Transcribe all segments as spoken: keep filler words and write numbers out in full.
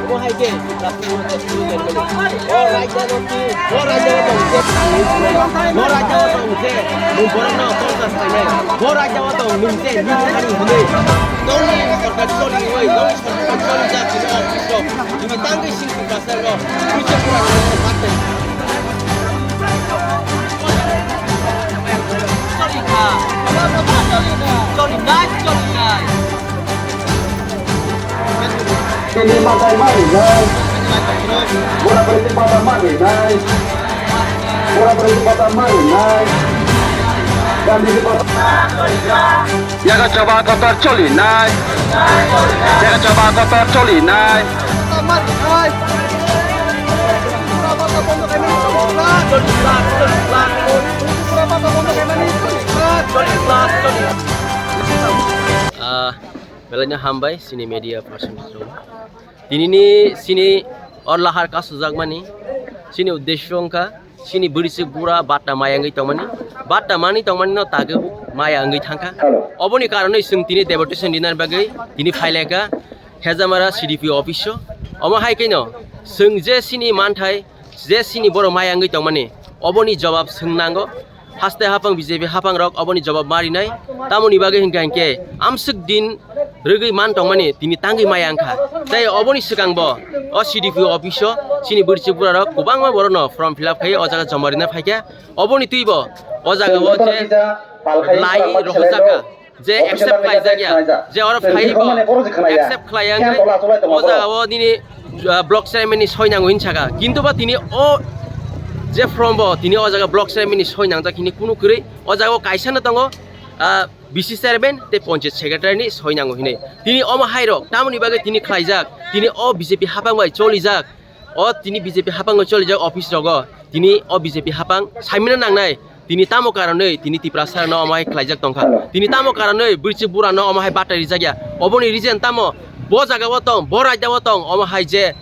Omo hai khe, o raida o tong, o raida o tong khe, o raida o tong khe, nwng borok no torture khlainai. O raida o tong nwng khe, nini thani hwnwi. Nongni sorkar choli oi, nongni sorkar choli jak sini office rok. Nini tangwi sing Choli nai, choli nai. Chini matai mani nai. Bura buri mata mani nai. Bura buri mata mani nai. Gandhi mata. Yaga choba kotor choli nai. Yaga choba kotor choli nai. Ah, belai no hambai, sini media person rok. Tinini sini o lahar kasujakmani, sini uddesho wngkha, sini bwrwi se bura batta maya wngwi tongmani, batta mani tongmani no tagwi maya wngwi thangkha. Oboni karonwi chwng tini deputation dinani bagwi tini phailaikha Hejamara C D P office o. Omo hai khe no chwng je sini manthai, je sini borok maya wngwi tongmani, oboni jobab chwng nango. Haste haphang B J P haphang rok oboni jobab marinai. Tamoni bagwi hinkha hinkhe amswk din rwgwi man tongmani tini tangwi maya wngkha. Tei oboni swkang bo o C D P office o chini bwrwi bura rok kwbangma borok no form fill up khai o jaga joma rina phaikha. Oboni twi bo o jaga o je lai rohorjakha, je accept khlaijak ya, je oro phai bo accept khlai ya, o jaga o nini, ah, block chairman ni soi nango hin saka, kintu ba tini o je form bo tini o jaga block chairman ni soi nangjak hini kunu kwrwi, o jaga o kaisa no tongo, ah, B C chairman tei panchayat secretary ni soi nango hinwi. Tini omo hai rok tamoni bagwi tini khlaijak, tini o B J P haphang bai cholijak, o tini B J P haphang bai cholijak office rogo, tini o B J P haphang saimano nangnai. Tini tamo karonwi tini Tiprasa no omo hai khlaijak tongkha? Tini tamo karonwi bwrwi bura no omo hai batai rijak ya? Oboni reason tamo? Bo jaga o tong, bo raida o tong, omo hai je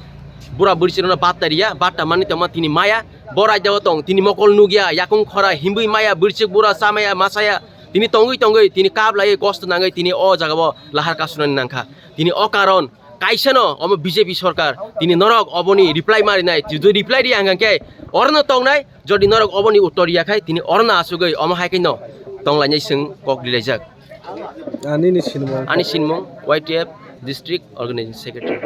bura bwrwi no batai riya, batta mani tongma tini maya, bo raida o tong, tini mokol nugya, yakung khora, himbwi maya, bwrwi bura chamaya, masaya, tini tongwi tongwi, tini kap laiwi, kosto nangwi, tini o jaga o lahar kasunani nangkha. Tini o karon, kaisa no omo B J P sorkar, tini norok oboni reply marinai, jodi reply riya hwnkha khe orono tongnai, jodi norok oboni uttor riya khai, tini orono asugwi omo hai khe no tonglainai chwng kok rilaijak. Ani ni sinmung. Ani sinmung Y T F District Organizing Secretary.